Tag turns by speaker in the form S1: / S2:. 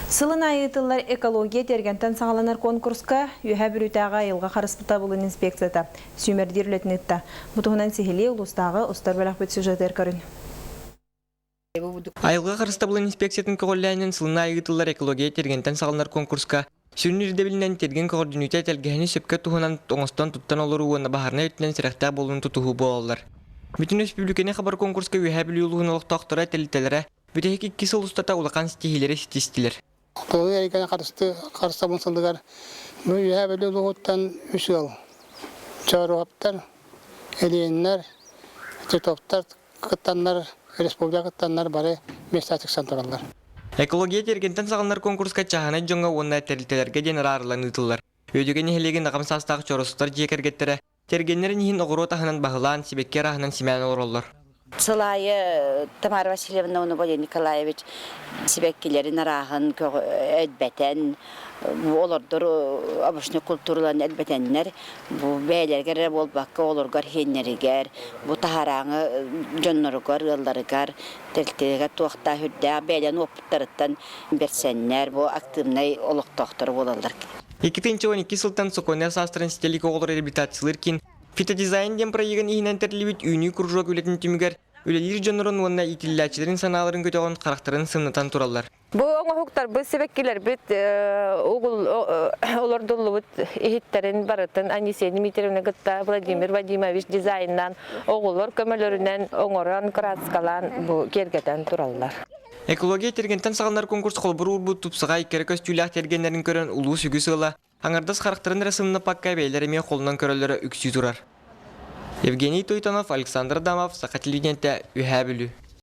S1: Сылын аайы ыытыллар экология тиэргэнтэн саҕаланар конкурска Үөһээ Бүлүүтээҕи айылҕа харыстабылын инспекцията сүүмэрдиир үлэтин ыытта. Бу туһунан сиһилии улуустааҕы устар бөлөхпүт сюжетыгар көрүн.
S2: Айылҕа харыстабылын инспекциятын көҕүлээнин сылын аайы ыытыллар экология тиэргэнтэн саҕаланар конкурска сүрүн ирдэбилинэн тиэргэн көҕөрдүнүүтэ тэлгэһэни сөпкө туһунан оҥостон туттан олоруу уонна баһаарынай өттүнэн сэрэхтээх буолууну тутуһуу буолаллар. Бүтүн өрөспүүбүлүкэни хабар конкурска Үөһээ Бүлүү улууһун олохтоохторо тэрилтэлэрэ Бүтэһик икки сыл устата улахан ситиһиилэри ситистилэр.
S3: Тылы эйгэни харысты харыстабын сылыгар бу Үөһээ Бүлүү улууһуттан үс ыал Чооруоптар, Ильиннэр, Титовтар кыттаннар, республика кыттаннар бары миэстэ тиксэн тураллар.
S2: Экология тиэргэнтэн саҕаланар конкурска чааһынай дьоҥҥо уонна тэрилтэлэргэ диэн араарыллан ыытыллар. Үөдүгэй нэһилиэгин аҕам саастаах Чоросутар дьиэ кэргэттэрэ Кэргэннэрин иһин оҕуруот аһынан баһылаан, сибэкки арааһынан симээн олороллор.
S4: Сыл аайы Тамара Васильевна Владимир Николаевич сибэккилэрин арааһын элбэтэн, олордор обычный культураларын элбэтэннэр, бу бэйэлэригэр эрэ буолбакка, оҕолоругар, сиэннэригэр, бу таһарааҥы дьонноругар, ыалларыгар, тэрилтэлэригэр туохтаах үрдээх бэйэлэрин уопуттарыттан бэрсэннэр, бу активнай олохтоохторо буолаллар.
S2: 2012 сылтан сокуоннай саастарын ситэ илик оҕолору реабилитациялыыр киин «Фитодизайн» диэн проегын иһинэн тэриллибит үүнүү кружок үлэтин түмүгэр үлэлиир дьоннорун уонна иитиллээччилэрин санааларын көтөҕөн харахтарын сымнатан тураллар.
S5: Бу оҥоһуктарбыт, сибэккилэрбит олордуллубут иһиттэрин барытын Анисия Дмитриевна кытта Владимир Вадимович дизайннаан оҕолор көмөлөрүнэн оҥорон, краскалаан бу киэргэтэн тураллар.
S2: Экология тиэргэнтэн саҕаланар конкурс холобур уурбут тупсаҕай кэрэ көстүүлээх тиэргэннэрин көрөн улуус үгүс ыала аҥардас харахтарын эрэ сымнаппакка бэйэлэрэ эмиэ холунан көрөллөрө үксүү турар. Евгений Тойтонов, Александр Адамов, Саха телевидениетэ, Үһээ Бүлүү.